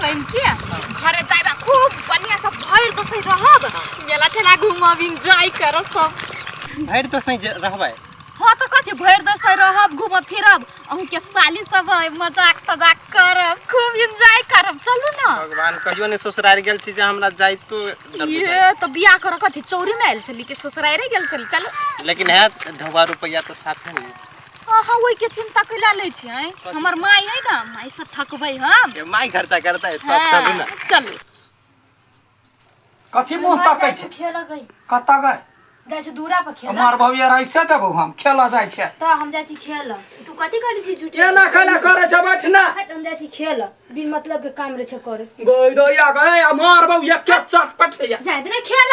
बहिन के घरे जाइबा खूब बढ़िया से भरि दसै रहब, मेला ठेला घूमब, एंजॉय करब सब। भरि दसैँ जे रहबै? हाँ तऽ कथी, भरि दसै रहब, घूमब फिरब, अहूँके साली सब है, मजाक तजाक करब, खूब एंजॉय करब। चलू ना। भगवान, कहियो नहि ससुरारि गेल छी जे हमरा जाइतो डर बुझाइ। ये तऽ बियाह करऽ कथी चौरी में आयल छली कि ससुरारे गेल छली? चलू। लेकिन हैत ढौआ रुपैआ तऽ साथे ने। अहाँ ओहिके चिंता कैला लै छियै? हमर माय है ना, माय से ठकबै हम। ये माय खर्चा करतै तब चलू ना। चलू। कथी मुँह तकै छै? खेल गई। कतऽ गए? जाइ छी दूरा पर खेल। मार भविया ऐसे देबौ हम, खेला जाइ छै। तऽ हम जाइ छी खेल, तू कथी करै छी झूठ? एना खेला करे छै, बैठ ना। हट, हम जाइ छी खेल, बिन मतलब के काम रहे छै करे। गई दैया गए आ मारबौ एक एक चटपट या। जाइ दे ने खेल।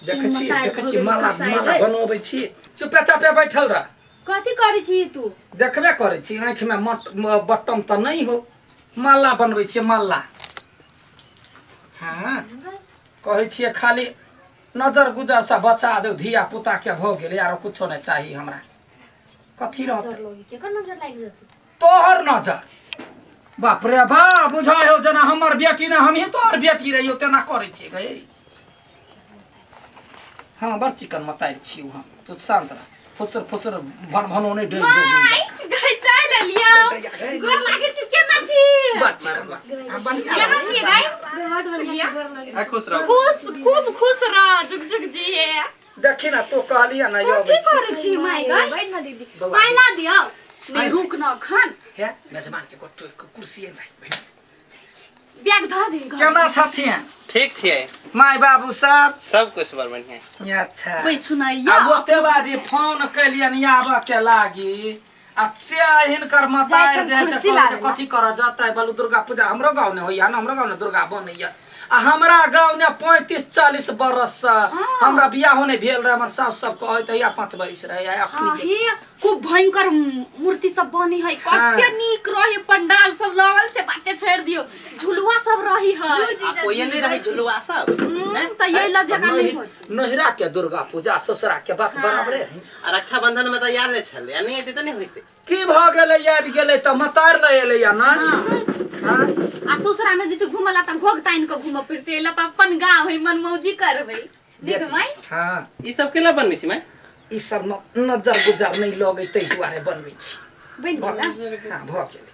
देखै छी, मताइ देखै भऽ छी गेल, माला कसाइ माला गई। बनबै छी, चुपे चापे बैठल रह। कथी करै छी तू? देखबे करै छी, आँखिमे मट बटम तऽ नहि हो। माला बनबै छियै माला। हाँ, कहै छियै खाली नजर गुजर से बचा दे धिया पुता के, भऽ गेलै, आरो कुछो नहि चाही हमरा। कथी रहतै? नजर लगी? केकर नजर लागि जेतै? तोहर नजर। बाप रे बा, बुझाइ हो जेना हमर बेटी ने, हमही तोहर बेटी रहियो तेना करै छियै गै। हाँ, बड़ चिकन मतारि छियौ हम। तू शान्त रह, फुसर फुसर भन भनो नहि डरि जो। माय गई, चाय ले लियो। गोर लागे छी, केना छी? बड़ चिकन बा। हाँ, बढ़िया। केना छी गाय? बड़ बढ़िया से गोर लगै। आ खुश रहू। खुश, खूब खुश रह, जुग जुग जिए। देखी ना, तू कहलियै ना यो। कथी करै छी माय गई? बैठ ना दीदी। बौआ। पानि ला दियौ? नहीं, रुक न अखन। हे, मेजबान के गोटो कुर्सी भाई। बैग धर दे घर। केना छथिन? ठीक छियै। माय बाबू सब? सब कुछ बड़ बढ़िया। अच्छा। कोई सुनाइया? आ ओते बाजी फोन कैलियन आबऽ के लागी आ से हिनकर मतार जाइ जे छन से कुर्सी कहै जे लाबे ला। कथी करऽ जतै बलु दुर्गा पूजा हमरो गाँव ने होइया ने, हमरो गाँव ने दुर्गा बनैया। आ हमरा गाँव ने 35-40 बरस से हमरा बियाहो नहि भेल रहे, हमर सासु सब कहैत हैया 5 बरिस रहे आ अखनी हाँ, हे खूब भयंकर मूर्ति सब बनी है, कते नीक रही, पंडाल सब लगल छै, बाते छोड़ दियो, झुलुआ सब रही है। आ कोई नहि रहै झुलुआ सब। तऽ ये ल जगह नहीं होत। नहिरा के दुर्गा पूजा ससुरा के बात बराबरे है। आ रक्षाबंधन में तऽ याद छलै आ नहि एतै तऽ नहि होइतै। की भऽ गेलै? आबि गेलै तऽ मतार लऽ एलै या ना? हाँ? आ ससुरा में जते घुमला तऽ घोघ तानि कऽ घूमऽ फिरते, एला तऽ अपन गाँव है, मनमौजी करबै। देख माय। हाँ। ई सब केना बनबै छी माय? ई सब नजर गुजर नहि लगै ताहि दुआरे बनबै छी। बनि गेल? हाँ, भऽ गेलै।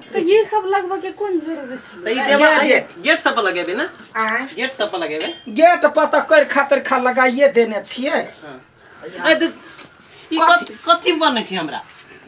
तऽ ये सब लगबऽ के कोन जरूरी छै? तऽ ई देवा गेट। गेट सब पर लगेबै ने? आँय? गेट सब पर लगेबै? गेट पर तऽ कर खातिर खा लगाइए देने छियै। हाँ। ए, तऽ ई कथी बनै छै हमरा?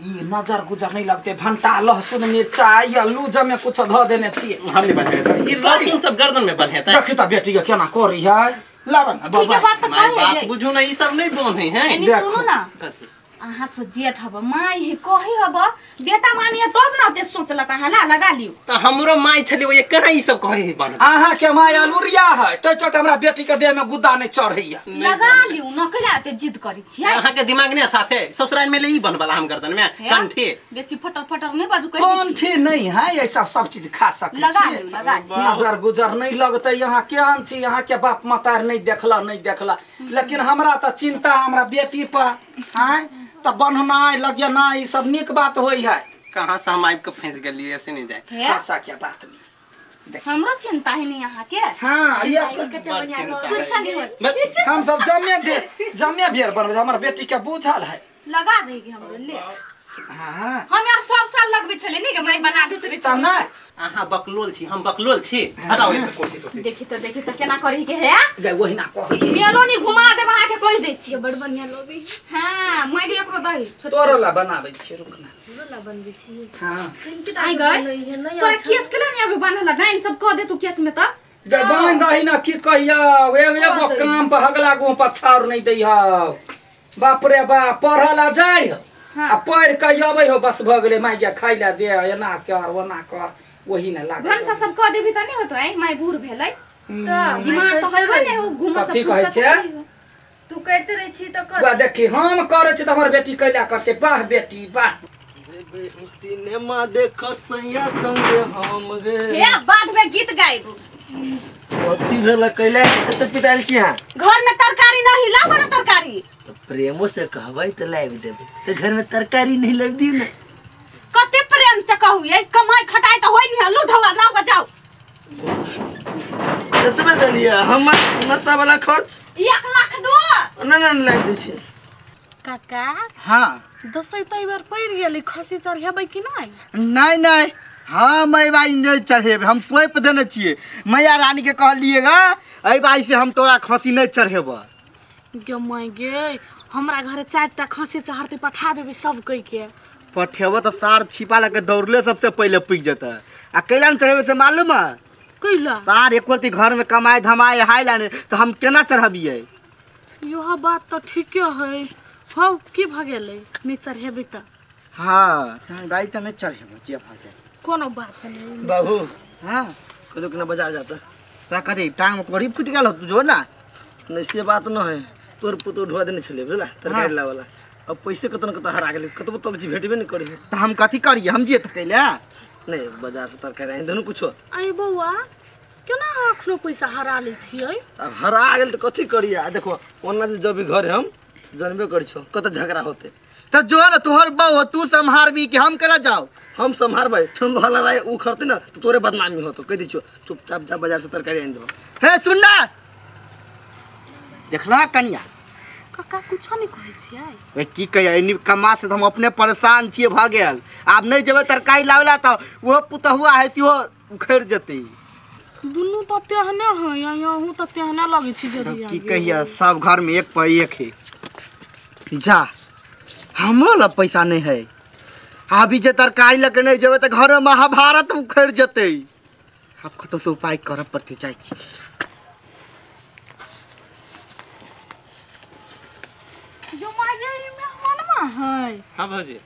ई नजर गुजर नहीं लगते, भंटा लहसुन मिरचाई आलू जमे कुछ धऽ देने छियै। हम नहीं बनेबै ई लहसुन सब, गर्दन में बनेतै। देखी तऽ बेटी के केना करी है, लाबऽ ने ठीक है बाबा। बात तऽ माय कहे बात है। बुझू ने, ई सब नहीं बनै है। एनी देखो। सुनू ना। कथी? अहाँ से जेठ हब, माय है, कही हब, बेटा मानिए तब ना ओते सोचलक। अहाँ ला लगा लियो। तऽ हमरो माय छली, ओ कहाँ ई सब कहै है बन। अहाँ के माय अलुरिया है तै चलते हमरा बेटी के देह में गुद्दा नहीं चढ़ैया। लगा लियो न, कैला एते जिद करै छियै? अहाँ के दिमाग ने साफे, ससुराल में ले ई बनबला हम गर्दन में हे? कंठी। बेसी फटर फटर नहीं बाजू, कहि दै छी। कंठी नहीं है, ऐसा सब चीज खा सकै लगा छी। लियो, लगा लियो। नजर गुजर नहीं लगते। यहाँ केहन छी? यहाँ के बाप मतार नहीं देखला, नहीं देखला, लेकिन हमरा तऽ चिंता हमरा बेटी पर आँय तऽ बन्हनाइ लगेनाइ ई सब नीक बात होइ है। कहाँ से हम आबि के फंस गेलियै, ऐसे नहीं जाए। हे? आशा के बात नहीं। हमरो चिंता है नहीं अहाँ के। हाँ, ये कते बड़ बढ़िया चिंता लगै। कुछ नहीं होत। बस। हम सब जमे दे जमे बेर बनबै, हमर बेटी के बुझल है। लगा देगी हमरो ले। हाँ। हम यार सब साल लगबै छलै नी, माय बना देत रहे। तऽ नहि। अहाँ बकलोल छी, हम बकलोल छी। हटाओ ई सब कुर्सी तुर्सी। देखी तऽ केना करी के है। गै, ओहिना कहै है। मेलो नी घुमा देब अहाँ के, कहि दै छी। बड़ बढ़िया लगै। हाँ, माय गे, एकरो दही छोट। तोरो ला बनाबै छियै, रुक ना। हमरो ला बनबै छी? हाँ। आइ गए तोरा केस केला नहीं अभी बान्हल? डाइन सब कह दे तू केस में तऽ। गै, बान्हि दही ना, की कहियौ, एगो एगो काम पर हगला गुह पर छाउर नहीं दै हौ। बाप रे बाप, पढ़ऽ ला जाइ हौ आ पढ़ि कऽ अबै हो, बस भऽ गेलै, माय गे खाइ ला दे, एना कर ओना कर, वही ने लागल। भनसा सब कह देबी तऽ नहीं होतो। ऐ माय, बूढ़ भेलै तऽ दिमाग तऽ हेबे नहि हो, घूमऽ कथी कहै छै? तू करिते रहै छी तऽ कर। वाह, देखी, हम करै छी तऽ हमर बेटी कैला करतै? वाह बेटी वाह। जेबै हम सिनेमा देखऽ सैया संगे हम गे। हे, बाद में गीत गायब। कथी भेल? कैला एते पितायल छी अहाँ? घर में तरकारी नहीं, लाबो ना तरकारी। तऽ प्रेमो से कहबै तऽ लाबि देबै, तऽ घर में तरकारी नहीं लाबि दियौ ने? कते प्रेम से कहू ये कमाई खटाई त होई नहीं लूट हुआ लाओ बचाओ। एतबे देलियै हमर नाश्ता वाला खर्च 1 लाख दो। नहि नहि लाबि दै छी। काका हाँ दसैँ तऽ एहि बेर पड़ि गेलै, खस्सी चढ़ेबै कि नहि? नहीं नहीं, हम एहि बार नहीं चढ़ेबै, हम सौंप देने छियै मैया रानी के। कहलिएगा एहि बार से हम तोरा खस्सी नहीं चढ़ेबै। गे माय गे, हमरा घरे 4टा खस्सी चढ़तै, पठा देबै सब कोइ के। पठेबो तऽ सार छिपा लऽ के दौड़ले सबसे पहिले पुगि जेतै। आ कैला ने चढ़ेबै से मालूम है? कैला? सार एको रत्ती घर में कमाए धमाए हाय ला नहीं तऽ हम केना चढ़बियै? इहो बात तऽ ठीके है। हौ की भऽ गेलै, नहि चढ़ेबै तऽ? हाँ भाई तऽ नहीं चढ़ेबै जे भऽ जाए। कोनो बात नहि। बाबू। हाँ। कहियो केना बाजार जाता? तोरा कथी टांग में कोरी फुटि गेल हौ? तू जो ना। नहीं से बात न है, तोर पुतोह ढुआ देने छलै बुझला तरकारी लावला, अब पैसे कतन कतऽ हरा गेलै, कतबो तक जी भेटबे नहि करी। तऽ हम कथी करियै, हम जिए तऽ कैला? नहीं बाजार से तरकारी आनि देनु कुछो। अरे बौआ केना अहाँ एखनो पैसा हरा लै छियै? अब हरा गेल तऽ कथी करियै? आ देखो ओना जे जब घर हम जानबे करै छौ कतऽ झगड़ा होते। तऽ जो ना तोहर बहू तू सम्हारबी कि हम केना जाउ? हम सम्हारबै, फेर लोहा लड़ाई उखड़तै ना तऽ तोरे बदनामी होतो। कहि दै छियौ चुपचाप जा बाजार से तरकारी आनि दहो। हे सुन ना, देखला कनिया? काका कुछो नहि कहै छियै? वे की कहिया, एनी कमा से तऽ हम अपने परेशान छियै भऽ गेल। आब नहि जेबै तरकारी लाबै ला तऽ ओहो पुतहुआ है सेहो उखड़ि जेतै। दुनू तऽ तेहने है, अहूँ तऽ तेहने लगै छी। तऽ की कहिया, सब घर में एक पर एक है। जा हमरो लग पैसा नहीं है, अभी जे तरकारी लऽ के नहि जेबै तऽ घर में महाभारत उखड़ि जेतै। आब कतौ से उपाय करऽ पड़तै, जाइ छी। जो माय ई मेहमानमा है। हाँ भौजी।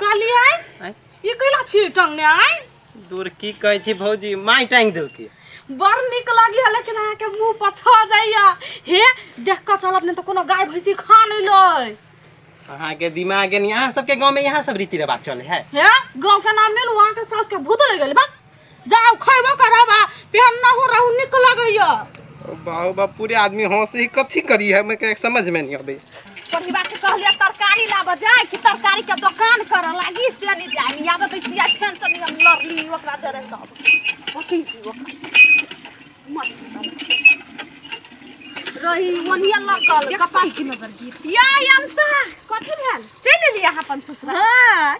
कहलियै आँय? ई कैला छी टंगने आइ? दूर की कहै छी भौजी, माय टांगि देलकै। बड़ नीक लगी है, लेकिन अहाँके मुँह पर छह जाइया। हे देख कऽ चलब, नहि तऽ कोनो गाय भैंसी खा नहि लै। अहाँके दिमाग नहीं, अहाँ सबके गाँव में यहाँ सब रीति रिवाज चले है? हे गाँव के नाम नहि लू, अहाँके सासु के भूत लग गेल बा। जाउ खैबो करब आ पहननाहु रहू, नीक लगैया। बाबू बाप पूरे आदमी हंसी, कथी करी है मैं समझ में नहीं अबे। परिवार के कहलियै तरकारी लाबऽ जाय कि तरकारी के दोकान करऽ लागी, से नहि जाय आबऽ दै छियै। फेन से हम लड़ली ओकरा जरे सब कथी रही ओनिया लगल कपाल की नजर गिर या अंसा। कथी भेल? चलि एलियै अहाँ अपन ससुराल? हाँ।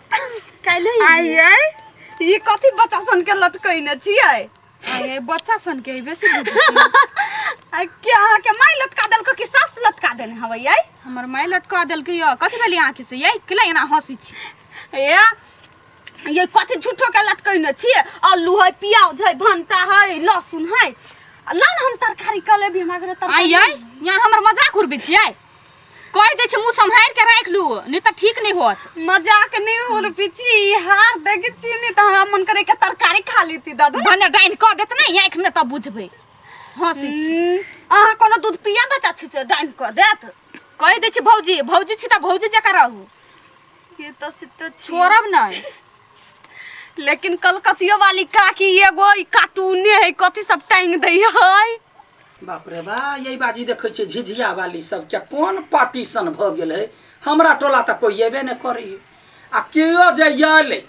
काल्हि आइए ये कथी बच्चा सन के लटकैने छियै? आये बच्चा सन के बेसी बुझै छियै। आ के अहाँके माय लटका देलको कि सास लटका देने हवै? यै हमर माय लटका देलकै य। कथी भेलै आँखि से यै, केला एना हँसी छी? ए ये कथी झूठो के लटकैने छियै? आलू है, प्याज है, भंटा है, लहसुन है, ला न हम तरकारी कऽ लेबी, हमरा घरे तरकारी। आइ यै यहाँ हमर मजाक उड़बै छियै? कहि दै छै मुँह सम्हारि के राखि लू, नहि तऽ ठीक नहि होत। मजाक नहीं उड़बी छी, ई हार देखे छी नहीं तऽ हमरा मन करे के तरकारी खा लेती दादू। भने डाइन कऽ देत ने आँखि में तब बुझबै। हँसी छी। अहाँ कोनो दूध पिया बच्चा छी से डाइन कऽ देत? कहि दै छी भौजी, भौजी छी तऽ भौजी जकाँ रहू। ये तऽ से तऽ छी। छोड़ब नहि। लेकिन कलकतियो वाली काकी एगो ई कार्टूने है, कथी सब टांग दै है। बाप रे बा, यही बाजी देखै छियै झिझिया वाली सबके कोन पार्टीशन भऽ गेल है। हमरा टोला तऽ कोइ अयबे नहि करै आ केओ जे अयलै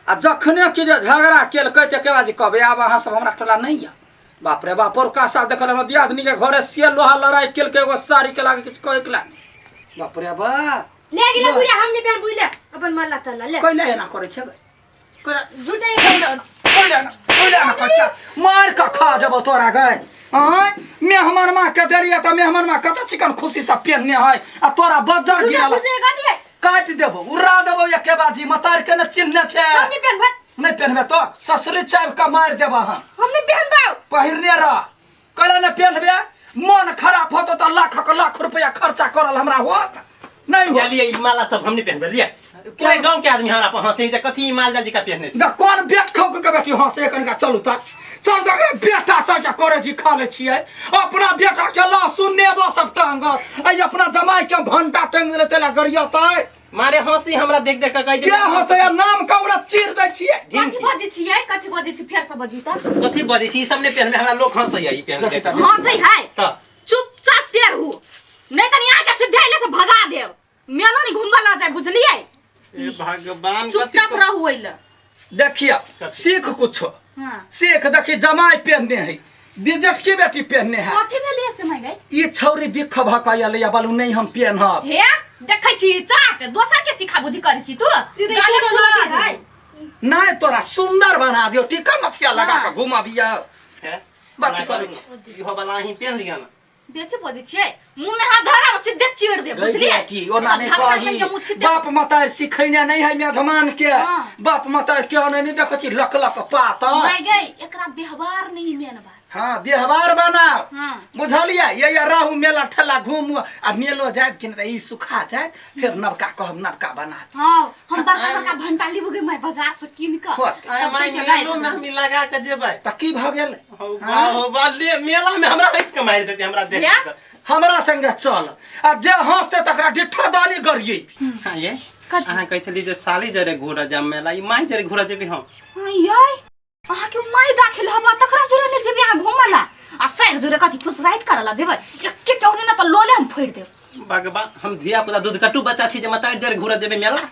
आ जखने कि जे झगड़ा केलकै तऽ बाजी कहबै आब अहाँ सब हमरा टोला नहि यऽ। बाप रे बाप, परुका साल देखल हमरा दियादनी के घरे से लोहा लड़ाई केलकै एगो साड़ी के लागे किछु कहै के लागे। बाप रे बा। ले गेलै बुढ़िया, हम नहि पहन बुझले अपन माला ताला ले। कैला एना करै छै गै? झूठे कैला एना कैला एना करै छै? मारि कऽ खा जेबौ तोरा गै। आँय मेहमान माँ के देलियै तऽ मेहमान माँ कतऽ चिकन खुशी से पेहने है आ तोरा बज्जर झूठे गिरल। फूसे कथी है? काटि देबौ, उड़ा देबौ एके बाजी, मतार के ने चिन्हने छै। हम नहि पहनबै। नहि पेहनबे तो ससुरी चाबि कऽ मारि देबऽ हम। हम नहि पहनबै। पहिरने रह। कैला नहि पेहनबे? मन खराब होतो तऽ लाख के लाख रुपया खर्चा करल हमरा होत नहीं होत। लिए ई माला सब हम नहीं पहनबे, लिए पूरे गांव के आदमी हमरा पर हंसे जे कथी ई माल जाल जी का पहनने छी। ग कोन बेट खाउ के बेटी हंसे कनिका। चलू तऽ चल तऽ बेटा सब के करे छी खा लै छियै। अपना बेटा के लहसुन नेबो सब टांगत, ऐ अपना जमाई के भंटा टांग देले तेला गरियतै। मारे हंसी हमरा देख देख के कहै के हंसै? नाम कौरा चीर दै छियै। कथी बजै छियै, कथी बजै छी? फेर से बजू तऽ। कथी बजै छी? ई सब नहि पहनबे, हमरा लोक हंसैया ई पहन के। हंसै है तऽ चुपचाप पेरहू, नहि तऽ यहाँ के सीधे अइले से भगा देब, मेलो नहीं घुमबा लऽ जाय, बुझलियै? हे भगवान चुपचाप रहू ओइला देखिया सीख कुछो हां सीख देखी जमाई पहनने है बिजट की बेटी पहनने है कथी भेलिए से माय गई ई छौरी बिख भकयल या बालू नहीं हम पहनब हे देखै छी चाट दोसर के सिखा बुद्धि करै छी तू दीदी, गाले कोनो फुला लगी दे। है? नहीं तोरा सुंदर बना दियो टीका नथिया लगा के घुमबिया है बात करै छी। इहो वाला अहीं पेन लिअ ना बेसी बजै छियै मुंह में हाथ धरा सीधे चीर दे गई बुझलियै बेटी ओना नहीं धक्का संगे मुँह कही छिट दे। बाप मतार सिखैने नहीं है मेजमान के हाँ। बाप मतार के नहीं देखै छी लक लक पात माय गई एकरा व्यवहार नहीं मेन बात हाँ व्यवहार बनाओ हाँ। बुझलियै ये ये रहू मेला ठेला घूमू आ मेलो जायब कि नहीं तऽ ई सुखा जायत फेर नवका कहब नवका बना देब। हाँ हम बड़का बड़का भंटा लेबो गे माय बाजार से कीन के होत। आय तब माय तक के मेलो में हम ई लगा के जेबै तऽ की भऽ गेल हौ बा हौ बा ले मेला में हमरा हंस के मारि देतै हमरा देख या? के हमरा संगे चल आ जे हंसते तकरा डिठा दानी गरियै हाँ ये अहाँ कहै छली जे साली जरे घूरऽ जाम मेला ई माय जरे घूरऽ जेबी हम हाँ यै अहाँ के माय दाखिल हवा तकरा जोरे ने जेबे अहाँ घूमला आ सैर जोरे कथी फुसराइट करला जेबै एके केहने ना त लोले हम फोड़ देब भगवान हम धिया पुता दूध कट्टू बच्चा छी जे मतारि जरे घूरऽ जेबै मेला।